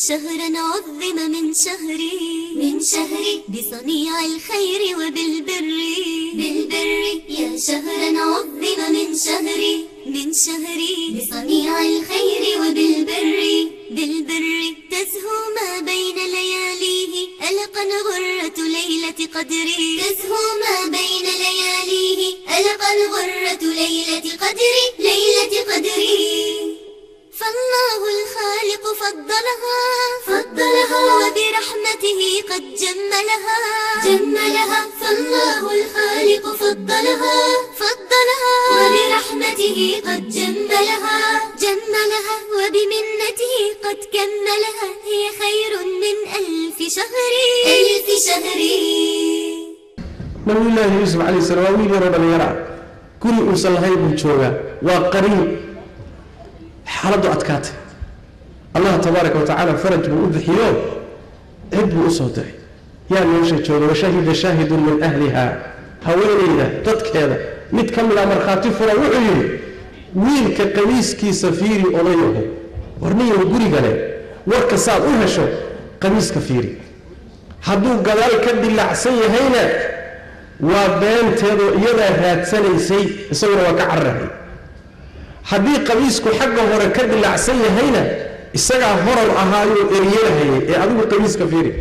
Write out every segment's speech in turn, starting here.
شهرا عظم من شهري، من شهري بصنيع الخير وبالبر، بالبر. يا شهرا عظم من شهري، من شهري بصنيع الخير وبالبر، بالبر. تزهو ما بين لياليه ألقا غرة ليلة قدري، تزهو ما بين لياليه ألقا غرة ليلة قدري، ليلة قدري. فالله الخالق فضلها، فضلها وبرحمته قد جملها، جملها. فالله الخالق فضلها، فضلها وبرحمته قد جملها، جملها وبمنته قد كملها. هي خير من ألف شهر، ألف شهر. Nabiyullaahi Yuusuf calayhi salaam waa wiil yaroo dhallinyaro ah, guri uusan lahayn buu joogaa, waa qariib, xaaladdu adkaatay. Allah tabaaraka watacaala faraj buu u bixiyo, cid buu usoo diray. Yaa meesha jooga? Washahida shaahidun min ahliha, haweeneyda dadkeeda mid ka mid a markhaati fura, wuxuu yidhi: wiilka qamiiskiisa fiiri. Odayaho, warniyow gurigale, warka saad u hesho qamiiska fiiri, hadduu gadaal ka dilaacsan yahayna waa beenteedoo iyadaa raadsanaysay, isaguna waa ka cararahay. Haddii qamiisku xagga hore ka dilaacsan yahayna, isagaa horar ahaayoo eryanahayay, ee adigu qamiiska fiiri.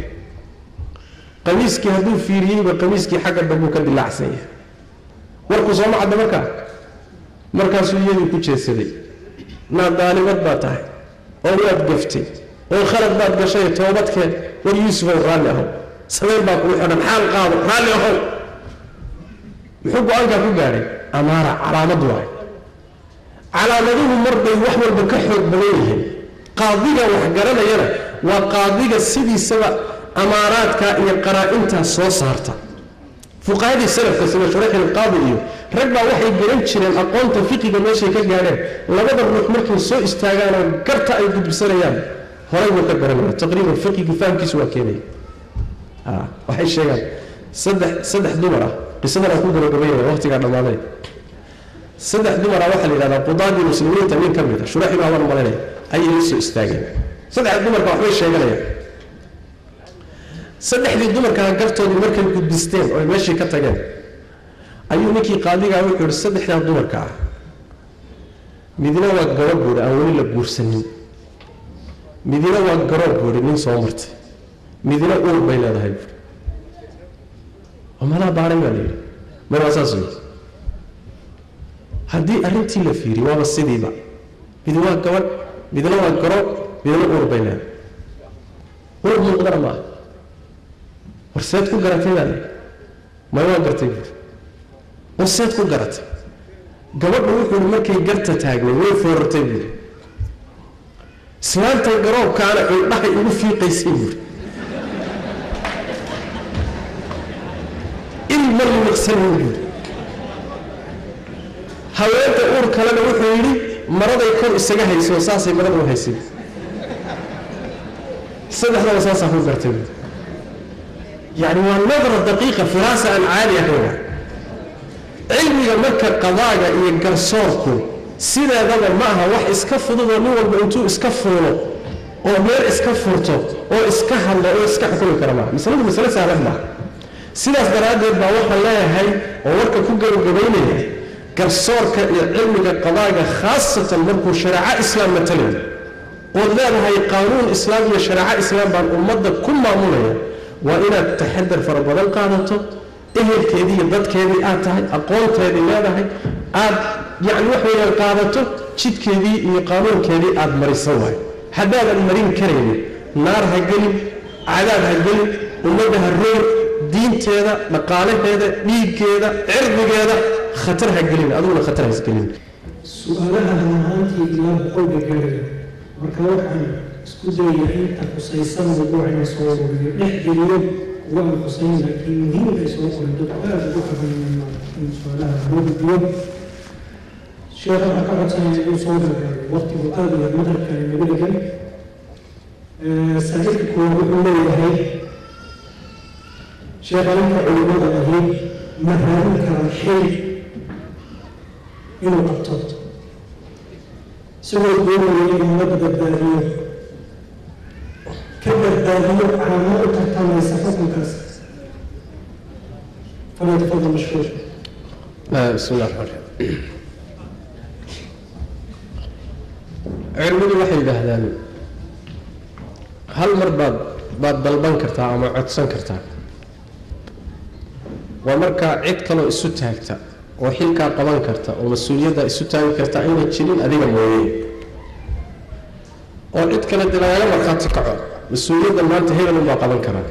Qamiiskii hadduu fiiriyeyba, qamiiskii xagga dambuu ka dilaacsan yahay. Warku sooma cadda? Markaa markaasuu iyadii ku jeedsaday: naa daalimad baa tahay oo waad gaftay oo khalad baad gashay, toobadkeen. War Yuusufow, raalli ahow, sameen baa kugu xidhan, xaal qaado, raalli ahow. Muxuu go-aankaa ku gaadhay? Amaara, calaamad waay. Calaamaduhu marbay wax walba ka xoog badan yihiin. Qaadiga wax garanayana waa qaadiga sidiisaba amaaraadka iyo qaraa-intaa soo saarta. Fuqahadii salafka sida Shurayx ilqaadi iyo rag baa waxay garan jireen aqoonta fiqiga meeshay ka gaadheen. Labada ruux markay soo istaagaanoo garta ay gudbisanayaan, horay buu ka garanaya taqriiban, fiqigii fahamkiisu waa keenaya. Waxay sheegaan saddex dumar ah, qisadan aan ku gabagabaynaya, waqtigaa dhammaaday. Saddex dumar ah waxaa la yidhahdaa qudaadii muslimiinta nin ka mid a, Shuraxi baa waan malanaya, ayay la soo istaageen. Saddexda dumarka waxbay sheeganayaan. Saddexdii dumarkaa gartoodii markay gudbisteen oo ay meeshii ka tageen, ayuu ninkii qaadigaa wuxuu yihi: saddexdaa dumarka ah midna waa gabadh buuhi aan weli la guursanin, midna waa garoob buuhi nin soo martay, midna uur bay leedahay buui. Malaa baaray baa la yidhi. Mar waa saas wey. Haddii arrintii la fiiriyo, waaba sidiiba: mid waa gabadh, midna waa garoob, midna uur bay leedahay. Uur muuqdana maaha. Warseed ku garatay baa la yidhi. May, waa gartay buuri. Warseed ku garatay? Gabadhu wuxuu yihi markay garta taagnay way foorartay buuri, islaantan garoobkaana indhahay igu fiiqaysay buuri, ilma liiqsanin buuri. Haweenta uur kalena wuxuu yidhi maraday kor isaga hayso, saasay marada u haysay. Saddexdaba saasaa ku gartay buuri. Yani waa nadra daqiiqa, firaasa aan caali ahayn. Cilmiga marka qadaaga iyo garsoorku sideedaba ma aha wax iska fududoo nin walba intuu iska fuulo oo meel iska furto oo iska hadlo oo iska xukumi kara maaha. Masaladu masale sahlan maaha. Sidaas daraaddeed baa waxaan leeyahay oo warka ku gabagabaynaya, garsoorka iyo cilmiga qadaaga, khaasatan markuu shareeco islaam matalayo ood leedahay qaanuun islaam iyo shareeco islaam baan ummadda ku maamulaya, waa inaad taxadar fara badan qaadato, ehelkeedii iyo dadkeedii aad tahay, aqoonteedii leedahay, aad yacni wax weeyaan qaadato jidkeedii iyo qaanuunkeedii aad marisan waayo. Haddaadan marin karaynin, naar ha gelin, cadaab ha gelin, ummadda ha roor, diinteeda, dhaqaalaheeda, dhiiggeeda, cirdigeeda khatar ha gelin, adiguna khatar ha isgelin. Su-aalaha run ahaantii ilaa 100 bay gaaraya. Marka waxaan isku dayaya inta khusaysan mawduuca inaan soo ururiyo, dhex geliyo kuwa aan khusayn laakiin muhiim ay soo qorin, dadku aada ugu qaban in su-aalaha loo gudbiyo. Sheekha waxaan ka codsanaya inuu soo gargaaro, waqtigu aada u yar, maqribka inagu dhegan. Saa-ilka koowaad wuxuu leeyahay: sheekha, ninka culimada ahi ma raadin karaa xil inuu qabto isagoo doonaya inuu ummadda badbaadiyo? Badbaadiyo caamo u tartamaysa xukunkaas? Falyatafadal mashkuur. بسم الله الرحمن الرحيم. Culimmadu waxay yidhaahdaan hal mar baad dalban kartaa ama codsan kartaa, waa markaa cid kaloo isu taagta oo xilkaa qaban karta oo mas-uuliyadda isu taagi karta ayna jirin adiga mooye, oo cid kale dee lagaga markhaati kaco mas-uuliyadda maanta hebel unbaa qaban karaa,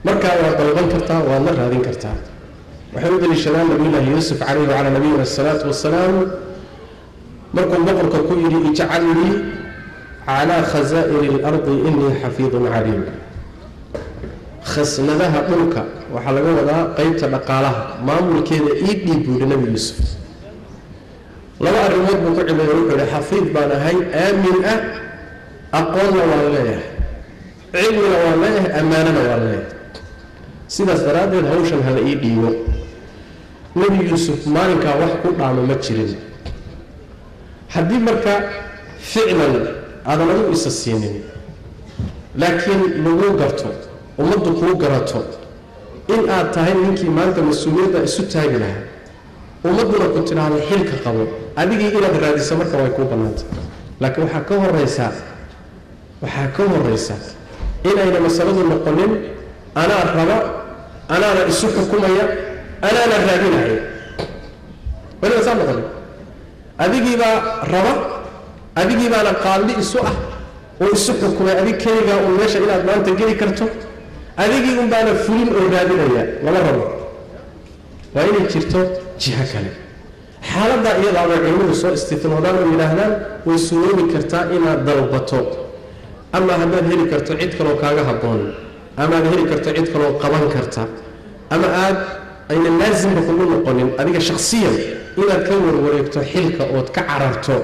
markaa waad dalban kartaa, waadna raadin kartaa. Waxay u daliishadaan Nabiyullaahi Yuusuf calayhi wacalaa nabiyina asalaatu wasalaam, markuu boqorka ku yidhi: "Ijcalnii calaa khazaa'ini alardi, inii xafiidun caliim." Khasnadaha dhulka waxaa laga wadaa qeybta dhaqaalaha maamulkeeda ii dhiib buu yihi. Nebi Yuusuf laba arrimood buu ku cileeyay. Wuxuu yihi: "Xafiid baan ahay, aamin ah, aqoonna waan leeyahay, cilmina waan leeyahay, ammaanana waan leeyahay, sidaas daraaddeed hawshan hala ii dhiibo." Nebi Yuusuf maalinkaa wax ku dhaamo ma jirin. Haddii marka ficlan aadan adigu isa siinin, laakiin laguu garto, ummaddu kuu garato in aad tahay ninkii maanta mas-uuliyadda isu taagi lahaa, ummadduna ku tidhaahdo xilka qabo, adigii inaad raadiso marka way kuu bannaantay. Laakiin waxaa ka horeysa inayna masaladu noqonin anaa raba, anaana isu xukumaya, anaana raadinaya. Weliba saa noqonin adigiibaa raba, adigii baana qaalli isu ah oo isu xukumay, adig keligaa uun meesha inaad maanta geli karto, adigii un baana fulin oo raadinaya, lama rabo. Waa inay jirto jiho kale. Xaaladdaa iyadaa bay culimmadu soo istinoodaan oo yidhaahdaan way suuroobi kartaa inaad dalbato, ama haddaad heli karto cid kaloo kaaga habboon, ama aad heli karto cid kaloo qaban karta, ama aad ayna laasimba kugu noqonin adiga shakhsiyan inaad ka warwareegto xilka ood ka cararto,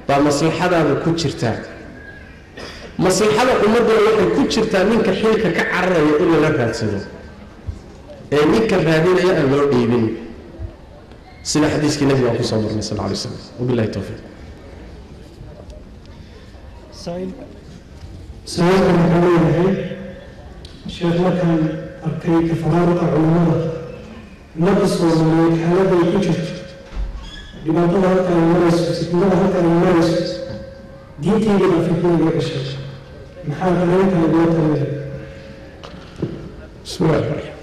baa maslaxadaada ku jirtaa. Maslaxada ummadduna waxay ku jirtaa ninka xilka ka cararaya in lala raadsado ee ninka raadinaya aan loo dhiibin, sida xadiiskii nabiga aan kusoo marnay sal alay slam. Wabillahi towfiiq. Su-aalkan wuxuu leeyahay: Sheekh, markaan arkay tafaraaruqa culimmada, ummadda Soomaaliyeed xaaladda ay ku jirto, dhibaatada halka ay marayso, fitnada halka ay marayso, diintayda baa fitna iga gashay. Maxaa arrintan igula talinaya? Bismillahi raxmaan raxiim.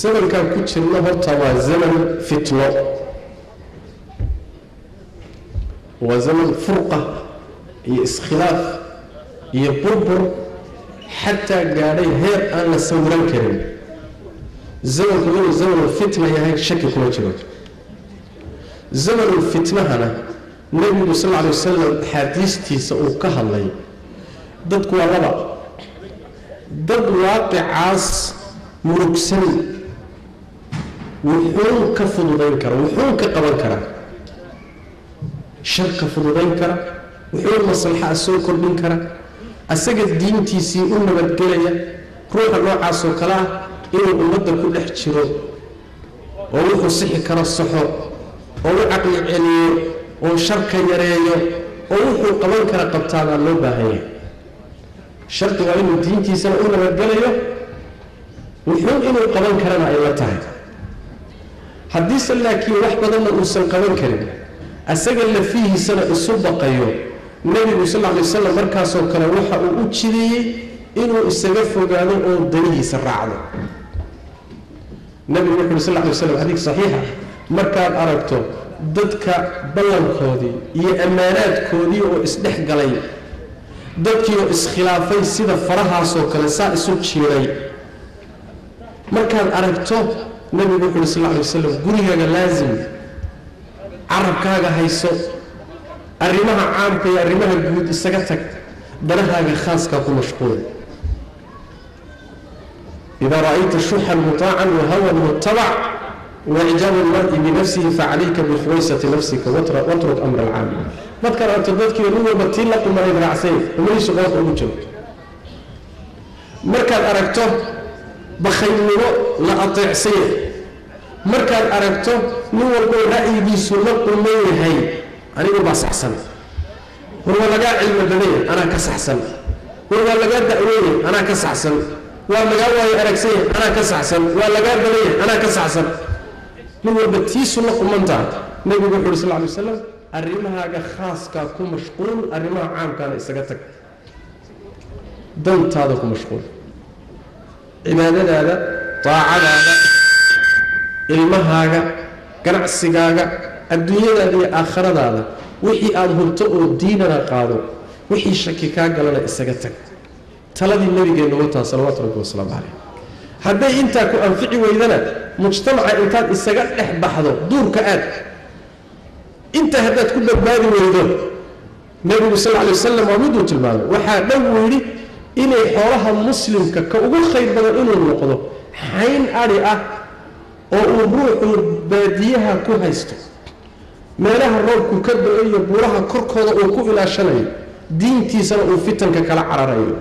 Zamankaan ku jirno horta waa zaman fitno, waa zaman furqa iyo iskhilaaf iyo burbur xataa gaadhay heer aan la sawiran karin. Zamanku inuu zamanu fitna yahay shaki kuma jiro. Zamanu fitnahana Nebigu sal alla alay wasalam axaadiistiisa uu ka hadlay, dadku waa laba: dad waaqicaas murugsan wuxuun ka fududayn kara, wuxuun ka qaban karaa, sharka fududayn kara, wuxuun maslaxa soo kordhin kara, asaga diintiisii u nabadgelaya. Ruuxa noocaasoo kale ah inuu ummadda ku dhex jiro oo wuxuu sixi karo saxo oo u caqli celiyo oo sharka yareeyo oo wuxuu qaban kara qabtaa baa loo baahan yahay. Shardi waa inuu diintiisana u nabadgelayo, wuxuu inuu qaban karana ay la tahay. Haddiise laakiin wax badanna uusan qaban karin, asaga lafihiisana isu baqayo, Nebigu sal lla alay wasalam markaasoo kale waxa uu u jideeyey inuu isaga fogaado oo danihiisa raacdo. Nebigu wuxu uhi sal lla alay waslam, xadiis saxiixa: "Markaad aragto dadka ballankoodii iyo ammaanaadkoodii oo isdhex galay, dadkii oo iskhilaafay sida farahaasoo kale saa isu jiiray markaad aragto," Nebigu wuxu uhi sal lla alay wasalam, "gurigaaga laasim, carabkaaga hayso, arrimaha caamka iyo arrimaha guud isaga tag, danahaaga khaaskaa ku mashquul." "Idaa ra'ayta shuxan mutaacan wahawan mutabac waicjaabu lmari binafsihi, facalayka bikhuwaysati nafsika watruk amra alcaam." Markaad aragto dadkii nin walba tii la qumanayd raacsay, umadiisu qoorta ugu jiro, markaad aragto bakhaylnimo la ateecsanya, markaad aragto nin walboo ra'yigiisu la quman yahay, anigu baa saxsan, horwa lagaa cilmi badanya, anaa ka saxsan. War waa lagaa da'weynay, anaa ka saxsan. Waa lagaa waayo aragsanya, anaa ka saxsan. Waa lagaa badanya, anaa ka saxsan. Nin walba tiisu la qumantaa. Nebigu wuxu uhi sal ly waslam, arrimahaaga khaaskaa ku mashquul, arrimaha caamkaana isaga tag. Dantaada ku mashquul, cibaadadaada, daacadaada, ilmahaaga, ganacsigaaga, adduunyadaada iyo aakhiradaada, wixii aada hubto oo diinana qaado, wixii shaki kaa galana isaga tag. Taladii nabigeenna wataa salawaatu rabbi wasalaamu caleyh. Hadday intaa ku anfici weydana, mujtamaca intaad isaga dhex baxdo duurka aad, intaa haddaad ku badbaadi weydo, nebigu sal lla alay wasalam waa miduu tilmaamay. Waxaa dhow uu yidhi inay xoolaha muslimka ka ugu khayr badan inuu noqdo xayn adhi ah oo uu ruuxu baadiyaha ku haysto, meelaha roobku ka do-o iyo buuraha korkooda uu ku ilaashanayo, diintiisana uu fitanka kala cararayo.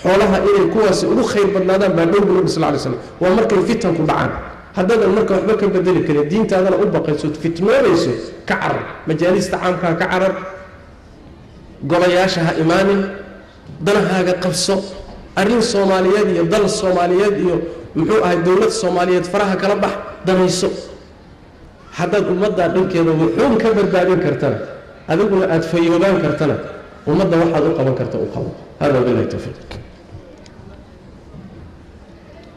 Xoolaha inay kuwaasi ugu khayr badnaadaan baa dhow bu nabi sal ly slam. Waa markay fitanku dhacaan. Haddaadan marka waxba ka bedeli karin, diintaadana u baqayso, fitnoobayso, ka carar majaalista caamkaa, ka carar golayaasha, ha imaanin, danahaaga qabso. Arrin soomaaliyeed iyo dal soomaaliyeed iyo muxuu ahay dowlad soomaaliyeed faraha kala bax, danayso. Haddaad ummaddaa dhankeeda wuxuun ka badbaadin kartana, adiguna aada fayoobaan kartana, ummadda waxaad u qaban karta u qabo. Hada wabillahi towfiiq.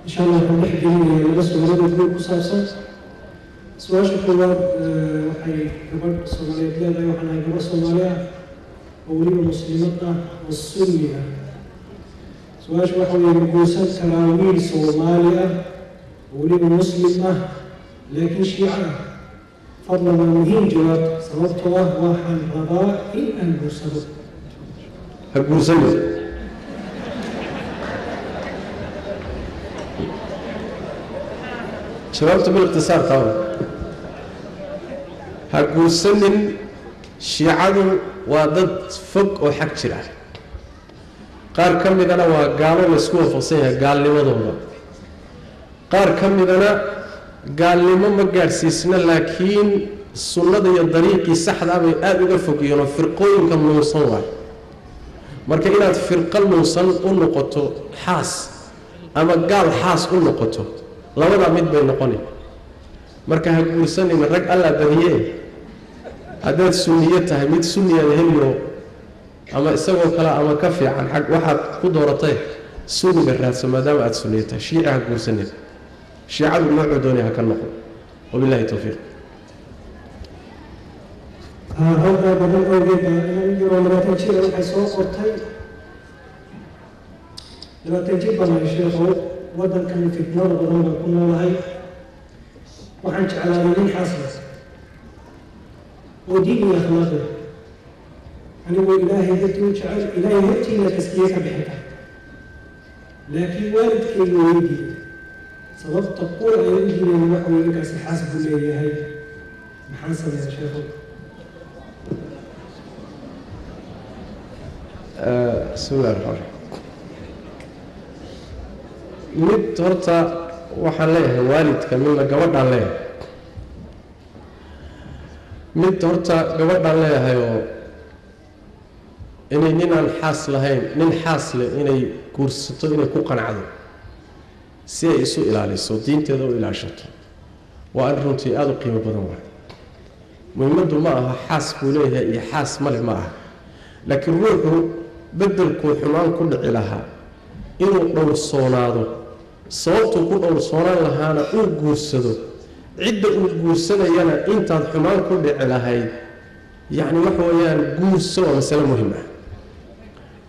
Insha Allah waxaan dhex gelinayaa laba su-aalood guud ku saabsan. Su-aasha koowaad waxay gabadh soomaaliyeed leedahay: waxaan ahay gabadh soomaali ah oo weliba muslimad ah oo sunni ah. Su-aasha waxa weeye: ma guursan karaa wiil soomaali ah oo weliba muslim ah laakiin shiico ah? Fadlan waa muhiim jawaabta, sababtoo ah waxaan rabaa in aan guursado. Ha guursanin. Jawaabta bilikhtisaar taaba, ha guursanin. Shiicadu waa dad fog oo xag jir ah, qaar ka midana waa gaalo laysku waafaqsan yahay gaalnimadooda, qaar ka midana gaalnimo ma gaadhsiisna, laakiin sunnada iyo dariiqii saxdaa bay aada uga fogiyeen oo firqooyinka nuunsan waay. Marka inaad firqo nuunsan u noqoto xaas ama gaal xaas u noqoto, labadaa mid bay noqoni. Marka ha guursanin, rag allaa badiyee. Haddaad sunniye tahay, mid sunniyaad heliyo ama isagoo kale ama ka fiican xag waxaad ku dooratay, sunniga raadso maadaama aada sunniye tahay. Shiici ha guursanin, shiicadu noocuu doonaya ha ka noqon. Wabillahi towfiiq. Halkaa badan awgeed baa inan yaroo 20 jir waxay soo qortay: 20 jir baan ahay sheekhow, waddankan fitnada badan baan ku noolahay. Waxaan jeclaaday nin xaas leh oo diin iyo akhlaaq leh, anigoo Ilaahay dartii u jecel, Ilaahay hortiina taskiye ka bixin karta, laakiin waalidkayga way diiday. Sababta qura ay u diideen waxa weye ninkaasi xaas buu leeyahay. Maxaan sameeyaa, sheekhow? Bismi illahi raxmaan raxiim. Mid horta waxaan leeyahay waalidka, midna gabadhaan leeyahay. Mid horta gabadhaan leeyahay oo inay ninaan xaas lahayn, nin xaas leh inay guursato, inay ku qanacdo si ay isu ilaaliso, diinteeda u ilaashato, waa arrin runtii aada u qiimo badan. Waay muhiimaddu ma aha xaas buu leeyahay iyo xaas male ma aha, laakiin ruuxu beddelkuu xumaan ku dhici lahaa inuu dhowrsoonaado, sababtuu ku dhowrsoonaan lahaana uu guursado. Cidda uu guursanayana intaad xumaan ku dhici lahayd, yacni waxa weeyaan, guurso. Waa masale muhim ah,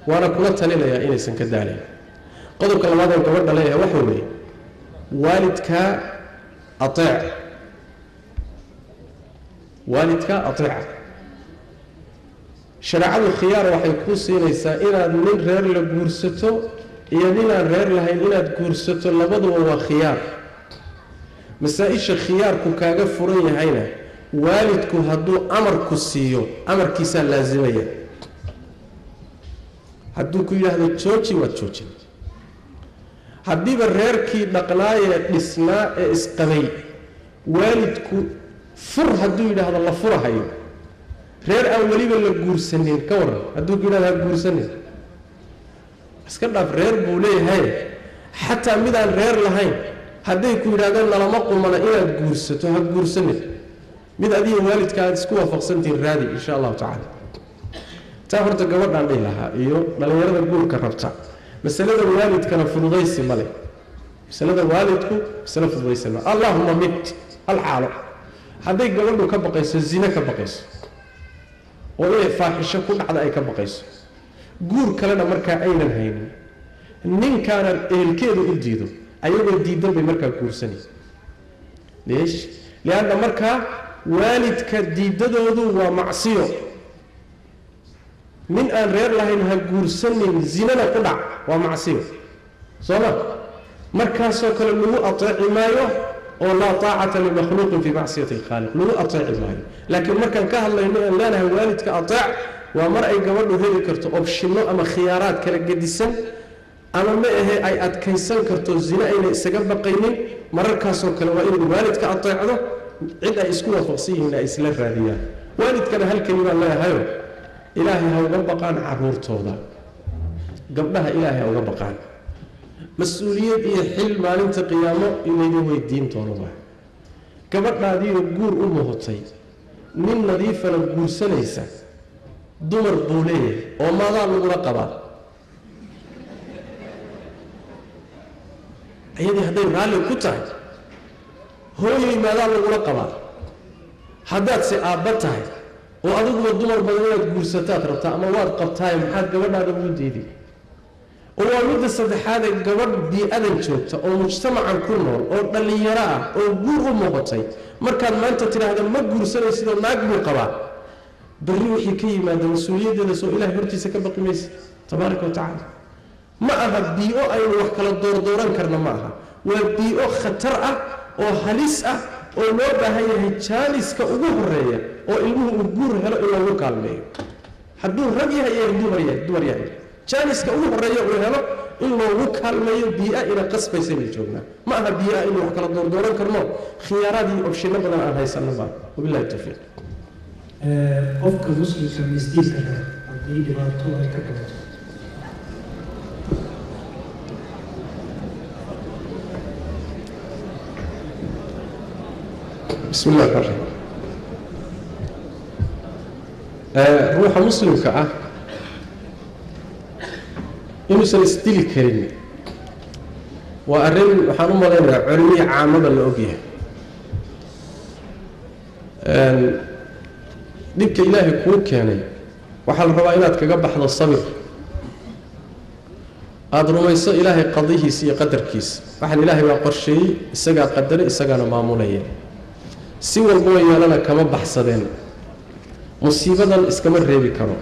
waana kula talinayaa inaysan ka daalayn. Qodobka labaad ee gabadha leeyahay waxa weeye: waalidkaa ateec, waalidkaa ateeca. Shareecadu khiyaar waxay kuu siinaysaa inaad nin reer la guursato iyo ninaan reer lahayn inaad guursato, labaduba waa khiyaar. Masaa-isha khiyaarku kaaga furan yahayna, waalidku hadduu amarku siiyo, amarkiisaa laasimaya. Hadduu ku yidhaahdo jooji, waad joojin. Haddiiba reerkii dhaqnaayee dhisnaa ee isqabay waalidku fur hadduu yidhaahdo la furahayo, reer aan weliba la guursanin ka waran hadduu ku yidhahdo ha guursanin? Iska dhaaf reer buu leeyahay, xataa midaan reer lahayn hadday ku yidhahdeen nalama qumana inaad guursato, ha guursanin. Mid adiga waalidka aad isku waafaqsantihiin raadi, insha allahu tacaala. Taa horta gabadhaan dhihi lahaa iyo dhallinyarada guurka rabta, masalada waalidkana fududaysi ma leh. Masalada waalidku masale fududaysi ma, allahuma mid hal xaalo: hadday gabadhu ka baqayso zine, ka baqayso oo inay faaxisho ku dhacda ay ka baqayso, guur kalena markaa aynan haynin, ninkaana ehelkeedu u diido, ayagoo diidan bay markaa guursanaysa. Leesh? Lianna markaa waalidka diidadoodu waa macsiyo. Nin aan reer lahayn ha guursanin, zinana ku dhac, waa macsiyo, soo ma? Markaasoo kale lagu ateeci maayo, oo laa taacata limakhluuqin fii macsiyati alkhaaliq, lagu ateeci maayo. Laakiin markaan ka hadlayno aan leenahay waalidka ateec, waa mar ay gabadhu heli karto optionno ama khiyaaraad kala gedisan, ama ma ahe ay adkaysan karto, zine ayna isaga baqaynin. Mararkaasoo kale waa inay waalidka ateecdo, cid ay isku waafaqsan yihiin ay isla raadiyaan. Waalidkana hal kelimaan leeyahayo: Ilaahay ha uga baqaan caruurtooda, gabdhaha Ilaahay ha uga baqaan. Mas-uuliyad iyo xil maalinta qiyaamo inaydin weydiin doono waa gabadhaadiioo guur u muhutay, nin nadiifana guursanaysa, dumar buu leeyahay oo maadaa lagula qabaa. Iyadii hadday raalli ku tahay, hooyoy, maadaa lagula qabaa? Haddaadse aabba tahay oo adiguba dumar badan inaad guursataad rabtaa ama waad qabtaaye, maxaad gabadhaada ugu diiday? Oo waa midda saddexaadee, gabadh bii-adan joogta oo mujtamacan ku nool oo dhallinyaro ah oo guur u muuqatay, markaad maanta tidhaahda ma guursanaysidoo naag buu qabaa, berri wixii ka yimaada mas-uuliyaddeeda soo Ilahay hortiisa ka baqi maysa, tabaaraka wa tacaala? Ma aha bii-o aynu wax kala doordooran karna, ma aha. Waa bii-o khatar ah oo halis ah oo loo baahan yahay jaaniska ugu horeeya oo ilmuhu uu guur helo in loogu kaalmeeyo, hadduu rag yahay iyo hadduu yahay dumar yahay, jaaniska ugu horeeya uu helo in loogu kaalmeeyo. Bii-a ina qasbaysaynu joognaa, ma aha bii-a inuu wax kala doordooran karno, khiyaaraad iyo optionno badan aan haysano ba. Wabillahi tawfiiq. Qofka muslimka ma isdili karaa haddii dhibaato ay ka qabato? Bismi illahi raxmaan raxiim. Ruuxa muslimka ah inuusan isdili karin waa arrin waxaan u malaynayaa culimihii caamada la ogyahay. Dhibka Ilaahay kuu keenay waxaa la rabaa inaad kaga baxdo sabir, aada rumayso Ilaahay qadihiisa iyo qadarkiisa. Waxaan Ilaahay baa qorsheeyey, isagaa qadaray, isagaana maamulaya. Si walboo yeelana kama baxsadeen musiibadan, iskama reebi karo,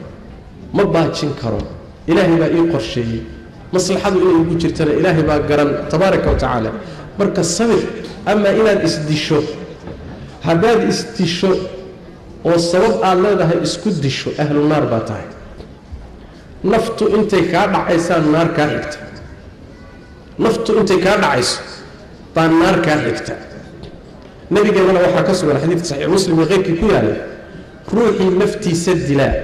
ma baajin karo, Ilaahay baa ii qorsheeyey. Maslaxadu inay igu jirtana Ilaahay baa garan, tabaaraka wa tacaala. Marka sabir. Amaa inaad isdisho, haddaad isdisho oo sabab aada leedahay isku disho, ahlu naar baa tahay. Naftu intay kaa dhacaysaan naar kaa xigta, naftu intay kaa dhacayso baa naar kaa xigta. Nabigeennana waxaa ka sugan xadiidka Saxiix Muslim iyo keyrkii ku yaallay: ruuxii naftiisa dilaa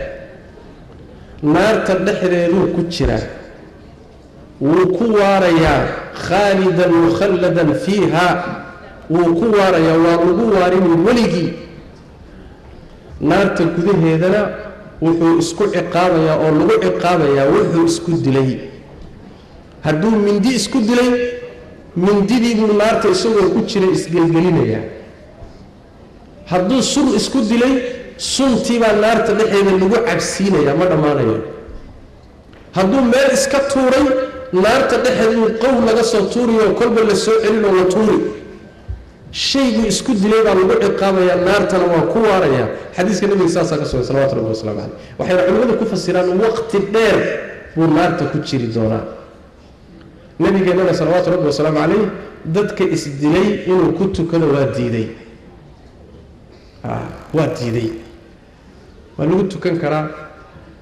naarta dhexdeeduu ku jiraa, wuu ku waarayaa, khaalidan mukhalladan fiiha, wuu ku waarayaa, waa lagu waarini weligii. Naarta gudaheedana wuxuu isku ciqaabayaa oo lagu ciqaabayaa wuxuu isku dilay. Hadduu mindi isku dilay, mindidii buu naarta isagoo ku jiray isgelgelinayaa. Hadduu sun isku dilay, suntiibaa naarta dhexeeda lagu cabsiinayaa, ma dhammaanayo. Hadduu meel iska tuuray, naarta dhexeeduu qow laga soo tuuriyo, kolba la soo celinoo la tuuri. Shayguu isku dilay baa lagu ciqaabayaa, naartana waa ku waarayaa. Xadiiska nabiga saasaa ka sugan, salawatu rabbi waslamu caleyh. Waxayna culimmadu ku fasiraan waqti dheer buu naarta ku jiri doonaa. Nabigeennana, salawaatu rabbi wasalaamu caleyh, dadka isdilay inuu ku tukado waa diiday, waa diiday. Waa lagu tukan karaa,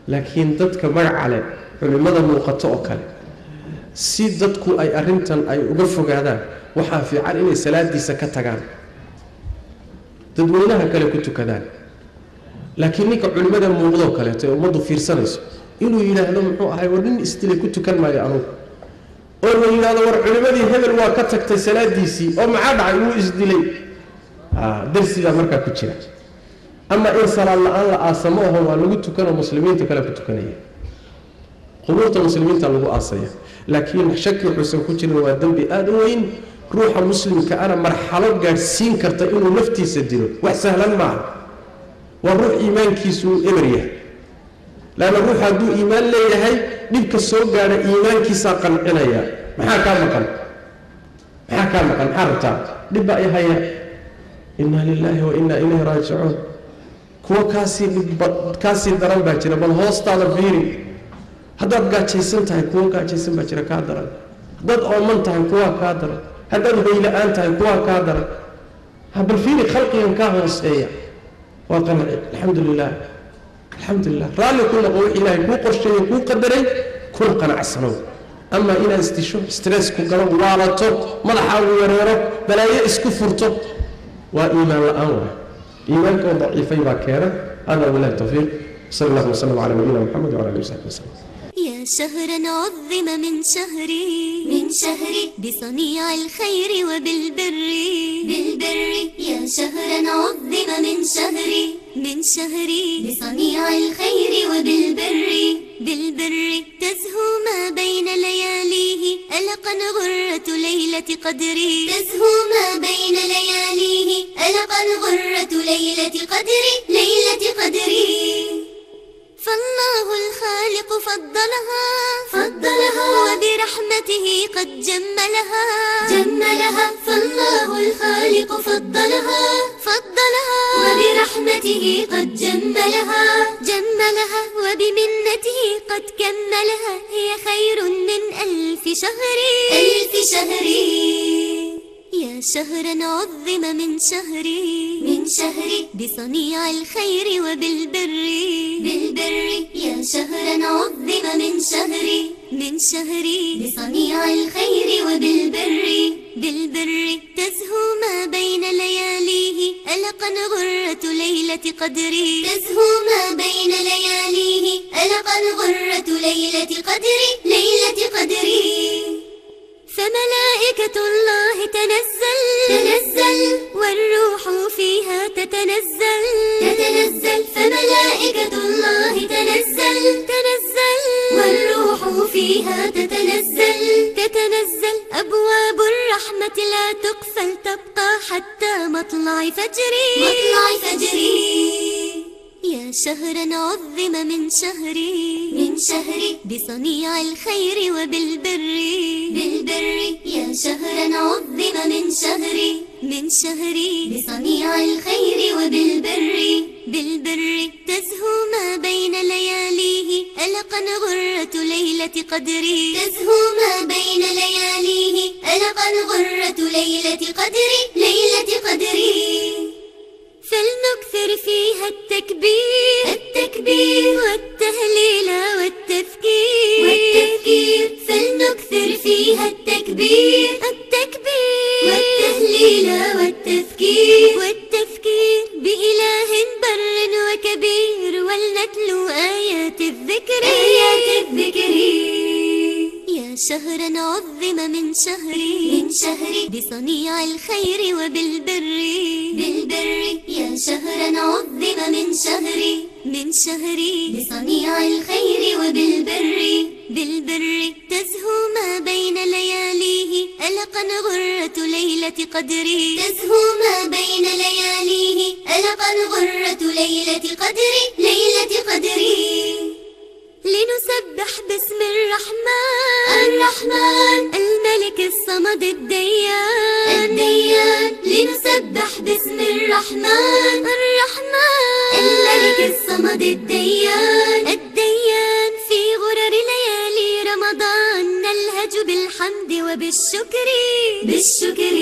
laakiin dadka magaca leh, culimmada muuqato oo kale, si dadku ay arrintan ay uga fogaadaan, waxaa fiican inay salaadiisa ka tagaan, dadweynaha kale ku tukadaan. Laakiin ninka culimmada muuqdoo kaleeto ee ummaddu fiirsanayso Inuu yidhaahdo muxuu ahay war nin isdilay ku tukan maayo anugu, oo la yidhahdo war culimadii hebel waa ka tagtay salaadiisii oo maxaa dhacay wuu isdilay, darsigaa markaa ku jira. Ama in salaad la-aan la aasa ma aho, waa lagu tukanoo muslimiinta kale ku tukanaya, qubuurta muslimiinta lagu aasaya. Laakiin shaki wuxuusan ku jirin waa dembi aada u weyn, ruuxa muslimka ana marxalo gaadhsiin karta inuu naftiisa dilo wax sahlan maaha. Waa ruux iimaankiisu uu eber yahay, laanna ruux hadduu iimaan leeyahay dhibka soo gaadha iimaankiisaa qancinaya. Maxaa kaa maqan? Maxaa kaa maqan? Maxaa rabtaa? Dhib baa i haya, inna lilaahi wa inna ilayhi raajicuun. Kuwa kaasii dhibba kaasii daran baa jira, bal hoostaada fiiri. Haddaad gaajaysan tahay kuwa gaajaysan baa jira kaa daran, haddaad ooman tahay kuwaa kaa daran, haddaad hoyla-aan tahay kuwaa kaa daran. Bal fiiri khalqigan kaa hooseeya, waa qanci. Alxamdu lilah, alxamdu lilah, raalli ku noqo wixii ilaahay kuu qorsheeyey kuu qadaray, kuna qanacsanow. Ama inaad isdisho, stress ku galo, waalato, madaxaagu yareero, balaayo isku furto, waa iimaan la-aan. Waay iimaanka oo daciifay baa keena. Hada wabillahi tawfiiq, sal allahu wasalam cala nabiyina maxamed wcala alihi wasaxbi wasalam. يا شهرا عظم من شهري، من شهري بصنيع الخير وبالبر، بالبر. يا شهرا عظم من شهري، من شهري بصنيع الخير وبالبر، بالبر. تزهو ما بين لياليه ألقا غرة ليلة قدري، تزهو ما بين لياليه ألقا غرة ليلة قدري، ليلة قدري. فالله الخالق فضلها، فضلها وبرحمته قد جملها، جملها. فالله الخالق فضلها، فضلها وبرحمته قد جملها، جملها وبمنته قد كملها. هي خير من ألف شهر، ألف شهر. يا شهرا عظم من شهري، من شهري بصنيع الخير وبالبر، بالبر. يا شهرا عظم من شهري، من شهري بصنيع الخير وبالبر، بالبر. تزهو ما بين لياليه ألقا غرة ليلة قدري، تزهو ما بين لياليه ألقا غرة ليلة قدري، ليلة قدري. فملائكة الله تنزل، تنزل والروح فيها تتنزل، تتنزل. فملائكة الله تنزل، تنزل والروح فيها تتنزل، تتنزل. أبواب الرحمة لا تقفل، تبقى حتى مطلع فجري، مطلع فجري. يا شهرا عظم من شهري، من شهري بصنيع الخير وبالبر، بالبر. يا شهرا عظم من شهري، من شهري بصنيع الخير وبالبر، بالبر. تزهو ما بين لياليه ألقا غرة ليلة قدري، تزهو ما بين لياليه ألقا غرة ليلة قدري، ليلة قدري. فلنكثر فيها التكبير، التكبير والتهليل والتذكير، والتذكير. فلنكثر فيها التكبير، التكبير والتهليل والتذكير، والتذكير بإله بر وكبير. ولنتلو آيات الذكر، آيات الذكر. يا شهرا عظم من شهري، من شهري بصنيع الخير وبالبر، بالبر. يا شهرا عظم من شهري، من شهري بصنيع الخير وبالبر، بالبر. تزهو ما بين لياليه ألقا غرة ليلة قدري، تزهو ما بين لياليه ألقا غرة ليلة قدري، ليلة قدري. لنسبح باسم الرحمن، الرحمن الملك الصمد الديان، الديان. لنسبح باسم الرحمن، الرحمن الملك الصمد الديان، الديان. في غرر ليالي رمضان نلهج بالحمد وبالشكر، بالشكر.